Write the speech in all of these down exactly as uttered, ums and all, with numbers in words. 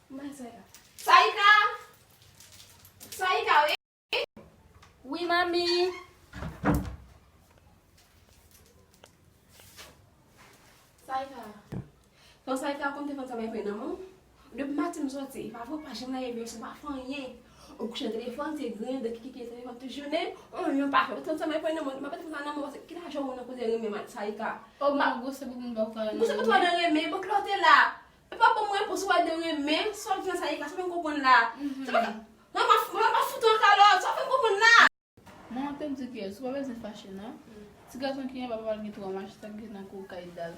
Mwen Saïka. Saïka! Saïka, wi! Wi, manmi! Saïka. Ton Saïka, konn te fann sa mwen fè nan mwen. Depi maten m soti, pa vre, pa janm lage vye, se pa fè anyen. Ou kouche nan telefòn, se griyen dan, kikiki nan telefòn tout jounen. On yon pa fè. Ou tann sa mwen fè nan mwen, m ap tann sa nan mwen, paske ki lajan ou nan koze renmen, Saïka? O, mwen gwosè pou moun ba ou kare nan renmen. Gwosè pou twa nan renmen, bon, kilè w te la? E pa ban mwen repons ou al de renmen, sa w di nan sa e ka, sa w fè m konprann la. Sa pa ka, mwen pa, mwen pa fout an kalòt, sa w fè m konprann la. Mwen te di ke si w pa bezwen fache non. Ti gason ki gen papa l gen twa machin, sa ki nan kou kay dal.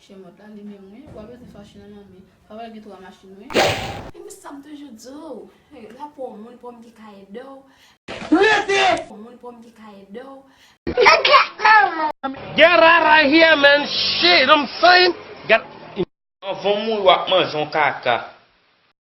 Chemòt la, li menm wi, w pa bezwen fache non manmi. Papa l gen twa machin wi. E men sa m toujou di w. Hey, la pou yon moun pou m ki ka ede w. Rete! Pou yon moun pou m ki ka ede w. Get out of here, man. Shit, I'm saying. Got Anvan w mouri, w ap manje yon kaka.